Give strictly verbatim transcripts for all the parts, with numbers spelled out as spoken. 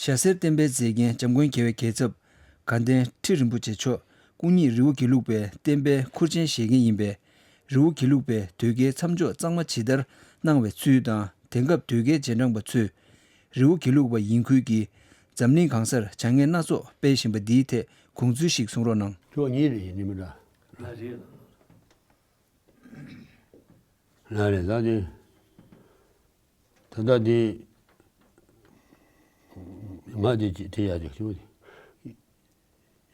ཞྭ་སེར་བསྟན་པའི་མཛེས་རྒྱན་འཇམ་མགོན་རྒྱལ་བའི་རྒྱལ་ཚབ་དགའ་ལྡན་ཁྲི་རིན་པོ་ཆེ་མཆོག་སྐུ་ཉིད་རི་བོ་དགེ་ལུགས་པའི་བསྟན་པའི་ཁུར་ཆེན་བཞེས་མཁན་ཡིན་པས། རི་བོ་དགེ་ལུགས་པའི་ཟློས་དགེའི་མཚམས་འཇོག་གཙང་མ་ཇི་ལྟར་གནང་བའི་ཚུལ་དང་། དེང་སྐབས་ཟློས་དགེ་རྗེས་འབྲང་པ་ཚོས་རི་བོ་དགེ་ལུགས་པ་ཡིན་ཁུལ་གྱིས་འཛམ་གླིང་གང་སར་བྱ་ངན་སྣ་ཚོགས་སྤེལ་བཞིན་པ་འདིའི་ཐད་དགོངས་ཚུལ་ཞིག་གསུང་རོགས་གནང་། ཁྱོད་གཉིས་རེད་ཡིན་མི་འདྲ། ལ་རེད་ལ་རེད་ད་དེ། ད་ལྟ་འདི་ང་འདི་དེ་ཡ་དེ་ཞུ།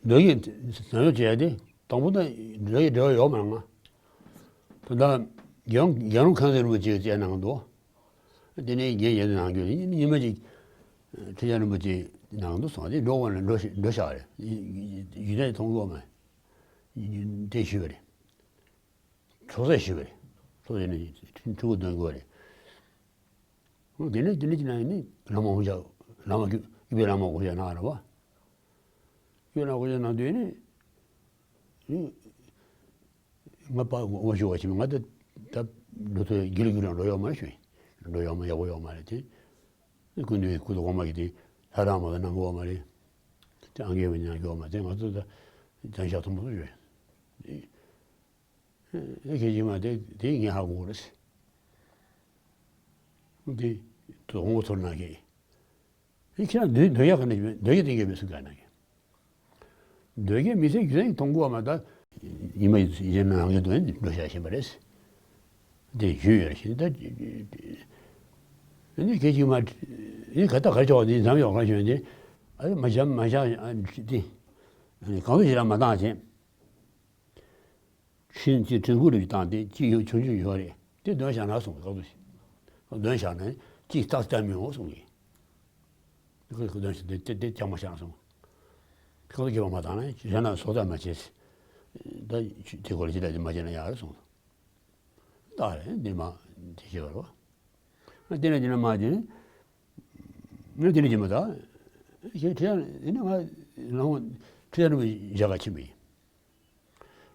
འདོད་ཡིན་ཟང་ཡོད་བྱས་ཏེ་དང་པོ་ད་འདོད་ཡིན་འབྲེལ་བ་ཡོད་མ་རེད་ང་། ད་ལྟ་རྒྱལ་རྒྱལ་རོང་ཁང་ཚན་རིན་པོ་ཆེ་བཅས་གནང་འདུག་དེ་ནས་རྒྱལ་རྒྱལ་དུ་གནང་རྒྱུ་ཉི་མ་གཅིག་ཁྲི་བྱང་རིན་པོ་ཆེ་གནང་འདུག་སོང་དེ་འགྲོ་བ་ན་འགྲོ་ཤ་འགྲོ་ཤ་རེད། ཡུལ་ནས་མཐོང་གོ་མ་དེ་ཞུས་པ་རེད། ཚོགས་གསོག་ཞུས་པ་རེད། ཚོགས་གསོག་ནས་ཕྲུ་གུ་འདོན་དགོས་པ་རེད། འོ་དེ་ནས་དེ་འདྲ་ཅིག་གནང་ཡིན་ནི་བླ་མ་འོང་ཤག་བླ་མ་སྐྱོ་སྐྱོ་བའི་བླ་མ་འོང་ཤག་གནང་ར་བ། སྐྱོ་ན་འོང་ཤག་གནང་དུས་ནི། ང་པ་འོང་ཤོག་བ་ཞིག་ང་ད་ད་འགྲོ་ཐོས་དགེ་ལུགས་རྒྱུད་ལ་འགྲོ་ཡོག་མ་རེད་ཞུ་ཡིན། འགྲོ་ཡོག་མ་ཡག་པོ་ཡོག་མ་རེད་དེ། སྐུ་མདུན་སྐུ་ཐོག་གོང་མ་གི་དེ་ལྷ་རམས་མ་གནང་གི་ཡོག་མ་རེད། དེ་ཨང་རྒས་པ་ཉག་གི་ཡོག་མ་དེ་ང་ཚོ་ད་དན་ཤག་མཐོན་པོ་ཞུ་ཡིན། ཨེ་ཁྱེད་ཀྱིས་མ་དེ་དེ་ངས་ཧ་གོ་རེད། དེ་དོ་དགོང་ཚོར་ན་གི། ཨེ་ཁྱེད་རང་འདོད་འདོད་ཡག་ག་ནས་འདོད་ཡག་དེ་གས་མི་སུ་ག་ན་གི། འདོད་ཡག་མི་ཚེ་རྒྱུ་ཡིན་མཐོང་གོ་བ་མ་ད། ཉི་མ་ཡིན་ན་ང་གི་འདོད་ཡག་འགྲོ་བཞག་བཞིན་པ་རེད། དེ་ཞུས་ཡོད་ཞིང་ད། ཨེ་ཁྱེད་ཀྱིས་མ་ཨེ་ག་ད་ག་ཆོག་དེ་འཛམ་ཡོག་ག་ཞོན་དེ། ཨ་མ་བྱམ་མ་བྱམ་དེ། གང་དུ་ཞིག་ལ་མ་བཏང་བྱས། ཤིན་ཅི་དྲན་སྐུལ་རིགས་བཏང་སྟེ་གཅིག་ཡོད་ཆུང་ཆུང་ཡོད་རེད་དེ་འདོན་བཞག་ན་གསུངས་ཀྱི་ཁག་ཏུ་ཞིག་འདོན་བཞག་ན་གཅིག་རྟགས་བསྟན་མི་འོང་གསུངས་ཀྱི། ཁོས་འདོན་བཞག་དེ་དེ་དེ་ཅང་མ་བཞག་གསུངས། ཁག་ཏུ་སྐྱེ་བ་མ་བཏང་ན་བཞག་ན་སོ་ཐར་མ་བྱེད། ད་དེ་སྐོར་ཅི་ལ་དེ་མ་བྱེད་ན་ཡག་རེད་གསུངས། ད་རེད་འདི་མ་དེ་བྱེད་པ་རེད་བ། དེ་ནས་དེ་ནས་མ་དེ་ནས་དེ་ནས་དེ་མ་ད་ཞེས་ཁྲི་ཡང་ནི་ང་ལང་ཁྲི་ཡང་ནི་བཞག་ག་ཕྱིན་པ་ཡིན།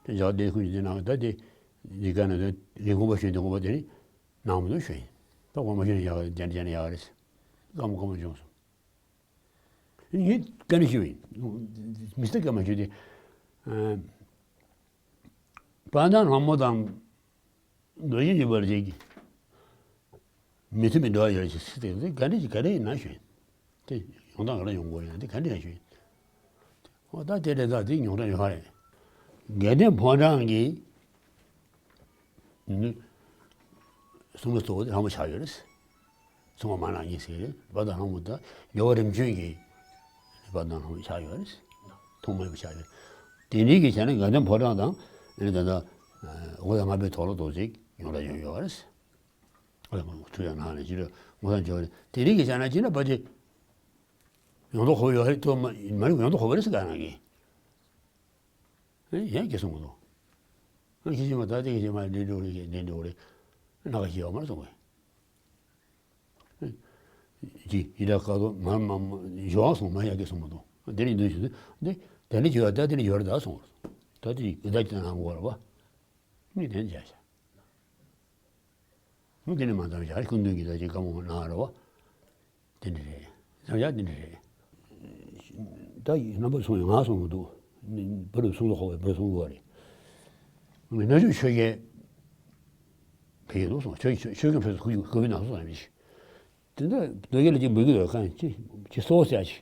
དེ་འཇག་དེ་ཁོས་དེ་ནང་ད་དེ་འདི་ག་ན་དེ་རི་གོང་པ་ཞོན་དེ་གོང་པ་དེ་ནི་ནང་མི་འདུག་ཞོན་ཡིན། ད་གོང་པ་ཞོན་ཡག་རེད་དེ་འདྲ་ཡག་རེད། སྐམ་སྐམ་བྱུང་སོང་། ངས་བཀའ་འདྲི་ཞུས་པ་ཡིན། མི་སྟེ་བཀའ་མ་ཞུས་ཏེ། དཔལ་ལྡན་ལྷ་མོ་དང་། རྡོ་རྗེ་འཇིགས་པར་བྱེད་ཀྱི། མི་མཐུན་པའི་འབྲེལ་བ་ཡོད་ཅེས་ཟེར་ཏེ་ག་འདྲ་ཅིག་ག་འདྲ་ཡིན་ན་ཞུ་ཡིན། དེ་ཡོང་སྟངས་ག་འདྲ་ཡོང་དགོས་ཡིན་ན་དེ་ག་འདྲ་ཡིན་ཞུ་ཡིན། འོ་ད་དེ་འདྲ་ད་དེ་ཉོག་དྲ་ཡོད་རེད། དགེ་ལྡན་ཕོ་བྲང་གི་གསུང་མི་གཙོ་བོ་དེ་ལྷ་མོ་ཆགས་ཡོད་རེད། གསུང་བ་མ་ལགས་ཉིན་ཟེར་རེད་བ་དང་ལྷ་མོ་དང་རྒྱལ་བ་རིམ་བྱོན་གྱི་བ་དང་ལྷ་མོ་ཆགས་ཡོད་རེད། ཐོག་མ་ཡིན་པ་ཆགས་ཡོད། དེ་འདྲའི་གི་བྱས་ན་དགེ་ལྡན་ཕོ་བྲང་དང་ཨ་ནི་ད་ལྟ་འོ་ད་ལྔ་པའི་དོག་ལོ་དོག་ཅིག་ཡོང་ལ་ཡོང་ཡོད་རེད། ཨ་ལ་མ་ཁུ་ཡང་ན་ནས་ཅི་རེད་ངོ་ས་འཇོག་རེད། དེ་རིང་གི་བྱས་ན་ཅི་ན་པ་ཅི་ཡོང་དོ་ཁོ་ཡོད་རེད་ཐོག་མ་མ་རིག་ཡོང་དོ་ཁོ་བ་རེད་ཟེར་ག་ན་གི། ཡང་གི་གསུང་གི་འདུག་ཁྱི་ཤི་མ་ད་དེ་གི་ཤི་མ་འདི་འགྲོ་རེད་འདི་འགྲོ་རེད། ན་ག་ཤི་ཡོད་མ་རེད་གསུང་གི། ཅི་ཡི་དྭགས་དཀའ་ཐུབ་མ་མ་མ་ཞོག་སོང་མ་ཡ་གི་སོང་མ་དོ། དེ་ནི་འདུག་ཞུ་དུས་འདི་དེ་ནི་བྱོས་ད་དེ་ནི་ཡོད་རེད་ད་སོང་། ད་དེ་ཡི་དྭགས་ཀྱི་ནང་གོ་ར་བ། མི་དེ་འཇལ་བྱ། དེ་ནི་མ་འདམ་བྱ་སྐུ་མདུན་གྱི་ད་ཅིག་བཀའ་མོལ་གནང་ར་བ། དེ་འདྲ་རེད། འདམ་བྱ་དེ་འདྲ་རེད། ད་ཡི་རྣམ་པ་སོང་ཡོང་ང་སོང་མ་འདུག་བུ་རུ་གསུང་དུ་ཧོ་བའི་བུ་གསུང་དགོས་རེད། མི་སྣ་ཆོས་ཆོས་རྒྱལ་བེད་ཀྱི་འདུག་སོང་ཆོས་ཆོས་ཀྱི་ཕེབས་སུ་ཁུ་ཁུ་བི་ནང་སོང་ཡང་མི་ཤི། དེ་འདྲ་འདོད་རྒྱལ་ལ་ཅིག་འབུལ་གྱི་འདུག་གང་ཅི་ཅི་སོ་ཟེར་ཅི།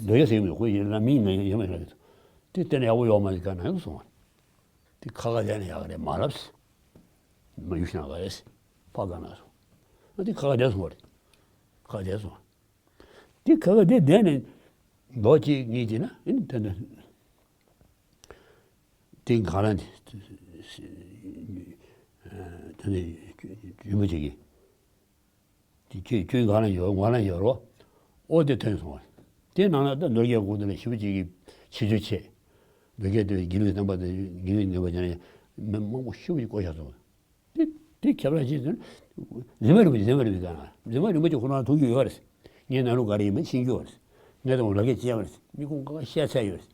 འདོད་རྒྱལ་ཟེར་གྱི་མི་འདུག་ཁོ་ཡིན་ན་མིང་ནང་ཡོད་མ་རེད། དེ་བསྟན་ན་ཡག་པོ་ཡོད་མ་རེད་ག་ན་ཡོད་སོང་བ། དེ་ཁ་ཁ་བསྡད་ན་ཡག་རེད་མ་ལབ། མ་ཡུལ་ཤི་ན་ག་རེད། ཕག་ག་ན་སོང་། དེ་ཁ་ཁ་བསྡད་སོང་བ་རེད། ཁ་བསྡད་སོང་། དེ་ཁ་ཁ་བསྡད་བསྡད་ནས་ལོ་གཅིག་གཉིས་ཀྱི་ན་ཨེ་ནི་དེ་འདྲ། དེ་ག་ལ་དེ་དེ་ནས་ཡུལ་མི་གཅིག་གིས། དེ་ཁྱོད་ཁྱོད་གང་ལ་ཡོད་ང་ལ་ཡོད་རོ། ཨོ་དེ་ཐོན་སོང་བ། དེ་ནང་ལ་ད་ནོར་རྒྱས་གོང་དེ་ལ་ཞི་བ་གཅིག་གིས་ཆེ་ཆུ་ཆེ། ནོར་རྒྱས་དེ་དགེ་ལུགས་བསྟན་པ་དང་དགེ་ལུགས་ངན་པ་ཅན་ལ་མི་མང་པོ་ཞི་བ་གཅིག་བསྐོ་བཞག་སོང་བ། དེ་དེ་ཁྱབ་ར་ཅིག་དེ་རྫུན་མ་རིན་པོ་ཆེ་རྫུན་མ་རིན་པོ་ཆེ་གང་ལ་རྫུན་མ་རིན་པོ་ཆེ་ཁོ་རང་ཐུག་རྒྱུ་ཡོད་རེད། ངའི་ནང་ལོགས་ག་རེ་ཡིན་མིན་ཤེས་རྒྱུ་ཡོད་རེད། ངས་དང་ལག་ཁྱེར་བཅད་པ་རེད་མི་ཁོང་ག་བཤད་ཚད་ཡོད་རེད།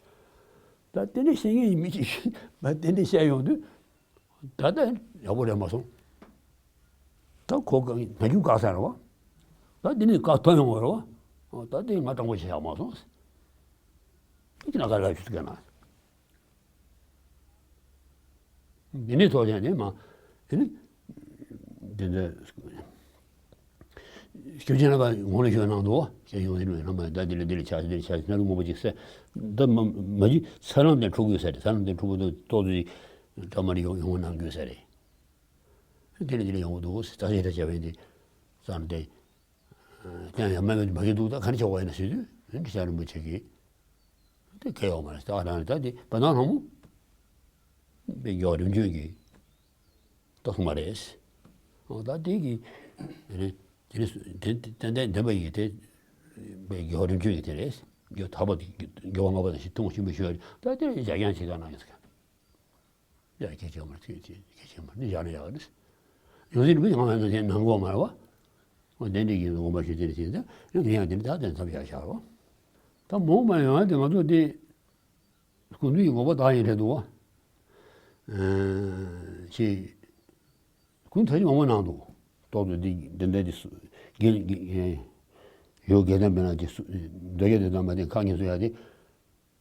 ད་དེ་འདྲ་བཤད་མཁན་ཡིན་མིན་ཅིག་ད་དེ་འདྲ་བཤད་ཡོང་དུས། ད་ལྟ་ཡག་པོ་རེད་མ་སོང་། ད་ཁོ་ན་རྒྱུ་བཀག་ས་རེད་བ། ད་འདི་ནས་བཀག་ཐོན་ཡོང་བ་རེད་ ཨོ་ད་དེ་ང་སྤྲང་པོ་ཞིག་བཞག་མ་སོང་། ཁྱེད་ཀྱི་ན་ག་ལ་ཞུ་ག་ན། འདི་ནས་ཐོག་ཆེན་ནས་མ། དེ་ནི། འདི་འདི། སྐྱོན་ཅན་ལ་བ་ངོ་ལ་ཞོན་གནང་འདུག་ཞེས་ཡོང་དེ་ནས་རྣམ་པ་ད་འདི་ལ་འདི་ལ་ཆ་འདི་ལ་ཆ་སྣ་ལུ་མང་པོ་ཅིག་སེ། ད་མ་མ་གྱི་ཚ་ལམ་དེ་འཁྲུག་དགོས་ས་རེད། ཚ་ལམ་དེ་འཁྲུག་པོ་འདུག་ཏོག་ཙི་གྲ་མ་རི་ཡོང་ཡོང་གནང་དགོས་ས་རེད། འདི་ལ་འདི་ལ་ཡོང་འདུག་ད་ཞེ་ད་བྱ་བའི་འདི། ཙམ་དེ། ཀྱང་ཡང་མ་མེད་མ་གི་འདུག་ད་ག་རེ་བྱ་བ་ཡིན་ན་ཟེར་དུས་འདི་ཤ་རིན་པོ་ཆེ་གིས། དེ་གལ་ཡོད་མ་རེད། ད་རང་ད་དེ་བ་ནང་ལྷ་མོ། དཔེ་མགྱོགས་རིམ་བྱོན་གྱི་རྟོགས་སོང་མ་རེད། ཨོ་ད་དེ་གི་རེད། དེ་ནི་དེ་ཏན་ཏན་བདེན་པ་ཡིན་དེ་དཔེ་མགྱོགས་རིམ་བྱོན་གྱི་དེ་རེད། མགྱོགས་ཐག་པ་དེ་མགྱོགས་པ་ལྔ་པ་དང་ཞིག་ཐུང་ཞིམ་པོ་ཞུ་བ་རེད། ད་དེ་རྒྱ་རྐྱང་བྱེད་ག་ན་ཡོད་ས་ག་ཡ་ཁྱེད་ཆེན་མ་ཁྱེད་ཆེན་ཁྱེད་ཆེན་མ་ནི་ཡག་ནི་ཡག་རེད། ཡོང་སྲིད་ནི་མི་ཡང་ང་ཡང་དེ་ནང་གོ་མ་རེད་བ། འོ་དེ་འདྲ་ཡིན་དགོངས་པ་ཞུ་དེ་ནི་བྱས་ཙང་ཡང་ངས་ཡང་དེ་འདྲ་ད་དེ་འཚམས་ཡག་བཞག་རོགས། ད་མོ་མ་ཡོང་ཡང་དེ་ང་ཚོ་དེ། སྐུ་མདུན་གྱི་དགོངས་པ་དག་ཡིན་རེད་འདུག་བ། ཅེས། སྐུ་མདུན་ད་ཅི་མང་པོ་གནང་འདུག་ཏོག་ཏོ་འདི་འདི་འདྲ་འདི་སུ་དགེ་དགེ་ཡོད་དགེ་ལྡན་པའི་ནང་གི་སུ་འདོད་རྒྱལ་དེ་དང་མ་དེ་ཁག་ཉེ་སུ་ཡ་དེ།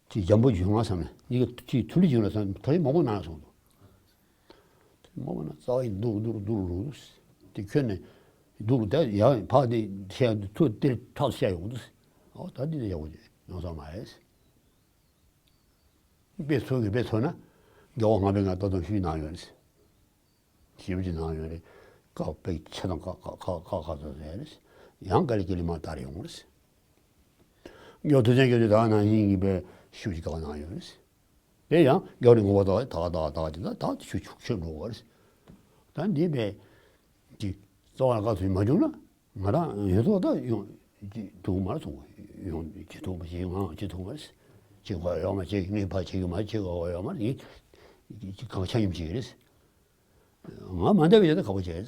ཅིག་འཇམ་པོ་བྱུང་ང་བསམ་ནས་ཡི་གེ་ཅིག་མཐུན་སྒྲིལ་བྱུང་ལ་བསམ་ད་ཅི་མང་པོ་གནང་སོང་འདུག་མང་པོ་གནང་རྩ་བ་ཡི་འདུག་འདུག་འདུག་འདུག་དེ་ཁྱོན་ནས་འདུག་ད་ཡང་ཕག་དེ་ཤ་ཐུ་དེར་ཁྲག་ཤ་ཡོང་འདུག་ཨོ་ད་འདི་ད་ཡག་པོ་ཡོང་ས་མ་རེད། དཔེ་ཚོ་གི་དཔེ་ཚོ་ན། རྒྱལ་བ་ལྔ་པའི་ང་ལྟ་དང་ཤུལ་ནང་ཡོད་རེད། ཞིབ་ཅིག་ནང་ཡོད་རེད། བཀའ་དཔེ་ཆ་དང་ཁ་ཁ་ཁ་ཁ་ཁ་ཚོ་ཟེར་རེད། ཡང་ག་ལེ་ག་ལེ་མ་ལྟར་ཡོང་རེད། རྒྱལ་བ་ཐུབ་བསྟན་རྒྱལ་པོ་ད་ནང་བཞིན་གྱི་དཔེ་ཤུགས་ཀྱི་བཀའ་ནང་ཡོད་རེད། དེ་ཡང་རྒྱལ་བ་རིན་པོ་ཆེ་ད་ད་ད་ད་ད་ད་ད་ཆུ་ཆུ་ཆུ་འགྲོ་བ་རེད། ད་འདི་དཔེ་གི་རྩ་བ་ལ་བཀའ་ཚོད་མ་བྱུང་ན། ང་རང་ཡོད་ཐོག་ད་ཡོང་ཐུབ་མ་སོང་། ཡོང་ཅི་ཐུབ་མ་བྱེད་ང་ཅི་ཐུབ་མ་རེད། ཅི་དགོས་ཡོད་མ་ཅི་ངས་ཕ་ཅི་གི་མ་ཅི་དགོས་ཡོད་མ་རེད། ངས་ཅི་གང་ཆ་སྙོམས་བྱེད་ཀྱི་རེད། ང་མ་འདས་པའི་ཡོད་ད་ག་པོ་བྱས་རེད།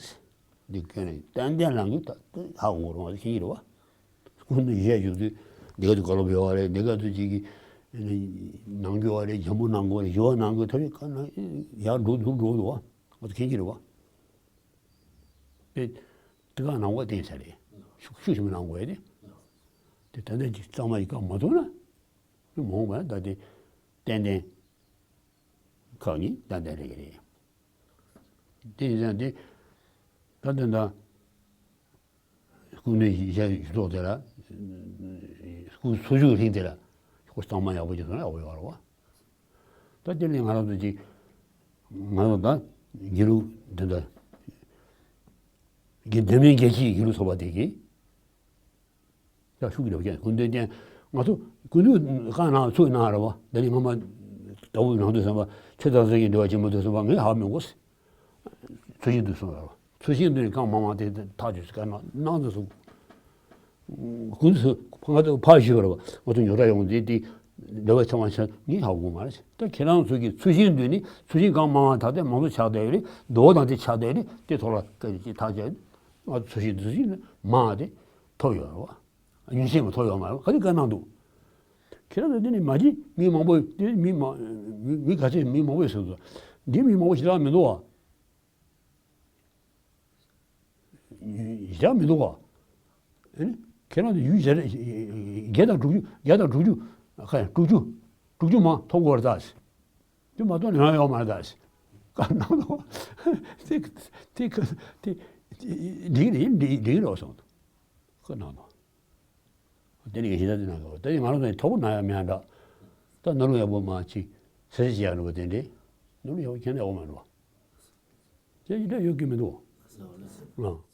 འདི་ཀན་ནས་ཏན་ཏན་ལང་གི་ད་ཧ་གོ་རུང་བ་ཤེས་ཀྱི་རེད་བ། སྐུ་མདུན་ཡས་བཞུགས་དུས་འདི་ག་དུ་བཀའ་སློབ་ཡོད་བ་རེད། འདི་ག་དུ་ཅིག་གི་ནང་རྒྱུ་བ་རེད། འཇམ་པོ་གནང་དགོས་རེད། ཞུ་བ་གནང་དགོས་ཐབས་ཡོད་ག་ན་ཡར་འགྲོ་འདུག་འགྲོ་འདུག་བ། ང་ཚོ་མཁྱེན་གྱི་རེད་བ། དེ་དེ་ག་ནང་བ་བསྟན་ས་རེད། ཤུགས་ཤུགས་ཆེན་པོ་གནང་དགོས་ཡ་དེ། དེ་ད་ལྟ་ཅིག་གཙང་མ་ཡི་བཀའ་མ་ཐུབ་ན། མི་མོངས་པ་ད་དེ་ཏན་ཏན་ཁག་གཉིས་ཏན་ཏན་རེད་ཀྱི་རེད། དེ་ཡིན་ཙང་དེ་ད་དེ་འདྲ་སྐུ་མདུན་ཞལ་བཞུགས་ཐོག་དེ་ལ་སྐུ་འཚོ་བཞུགས་གླིང་དེ་ལ་ཁོ་གཙང་མ་ཡག་པོ་ཅིག་བཟོ་ན་ཡག་པོ་ཡོད་རེད་བ། ད་དེ་ནས་ང་རང་ཚོ་ཅིག་ང་རང་ད་དགེ་ལུགས་འདི་འདྲ་དགེ་འདུན་མའི་རྒྱལ་སྤྱིའི་དགེ་ལུགས་ཚོགས་པ་དེ་གིས་ཡག་ཤུགས་ཀྱིས་རེ་བ་བརྒྱབ། སྐུ་མདུན་བསྟེན་ང་ཚོ་སྐུ་མདུན་བཀའ་གནང་ཚུལ་གནང་རེད་བ། ད་ནི་སྔོན་མ་ཟླ་བོ་ནང་དུ་སོང་བ་ཆོས་ཚོགས་ཀྱི་འབྲེལ་བ་ཆེན་པོ་དུ་སོང་བ་ངས་ཧ་མི་གོ། འཚོ་བཞིན་དུ་སོང་བ་རེད་བ། འཚོ་བཞིན་དུ་ནི་གང་མང་མང་དེ་ཐག་ཆོད་བཀའ་གནང་གནང་དུ་སོང་། སྐུ་མདུན་ང་ཚོ་ཕར་ཞུས་པ་རེད་བ། ང་ཚོ་ཉོ་གྲྭ་ཡོང་དེ་དེ་འབྲེལ་བ་ཚང་མ་ཆ་ངས་ཧ་གོ་མ་རེད། ད་ཁྱེད་རང་ཚོ་གི་འཚོ་བཞིན་དུ་ནི་འཚོ་བཞིན་གང་མང་མང་ད་ལྟ་མང་ཚོགས་ཆགས་བསྡད་ཡོད་རེད། མདོ་དང་དེ་ཆགས་བསྡད་ཡོད་རེད། དེ་ཐོག་ལ་སྐད་ཆ་ཐག་བཅད་ང་ཚོ་འཚོ་བཞིན་དུ་འཚོ་བཞིན་དུ་མང་དེ་ཐོབ་ཡོད་རེད་བ། ཉིན་ཤས་མ་ཐོབ་ཡོད་མ་རེད། ག་རེ་བཀའ་གནང་འདུག་ཁྱེད་རང་ཚོ་འདི་ནི་མ་གཅིག་མི་མང་པོ་འདི་མི་མང་མི་མི་ག་ཚད་མི་མང་པོ་ཟེར་འདུག་འདི་མི་མང་པོ་ཞེ་དྲག་མི་འདུག་བ། ཞེ་དྲག་མི་འདུག་བ། ཨེ་ནི་ཁྱེད་རང་ཚོ་ཡུལ་ཞེ་དྲག་བརྒྱ་དང་དྲུག་ཅུ་བརྒྱ་དང་དྲུག་ཅུ་ཁ་དྲུག་ཅུ་དྲུག་ཅུ་མ་ཐོབ་དགོས་རེད་ད། དེ་མ་གཏོགས་ནི་ཡང་ཡོད་མ་རེད་ད། བཀའ་གནང་དང་། དེ་དེ་དེ་འགྲིག་རེད་འགྲིག་འགྲིག་རེད་སོང་། བཀའ་གནང་དང་། དེ་ནི་གཞི་ད་དེ་གནང་དགོས་དེ་ང་རང་ཚོ་ཐོག་ན་ཡང་མེད་འདྲ། ད་ནོར་ཡག་པོ་མ་ཅིག་ཟེར་ཟེར་ཡག་འགྲོ་བ་དེ་འདྲས་ནོར་ཡག་པོ་ཁྱེད་ན་ཡག་པོ་མ་འགྲོ་བ། དེ་ཡི་འདྲ་ཡོད་ཀྱི་མི་འདུག་ཨ།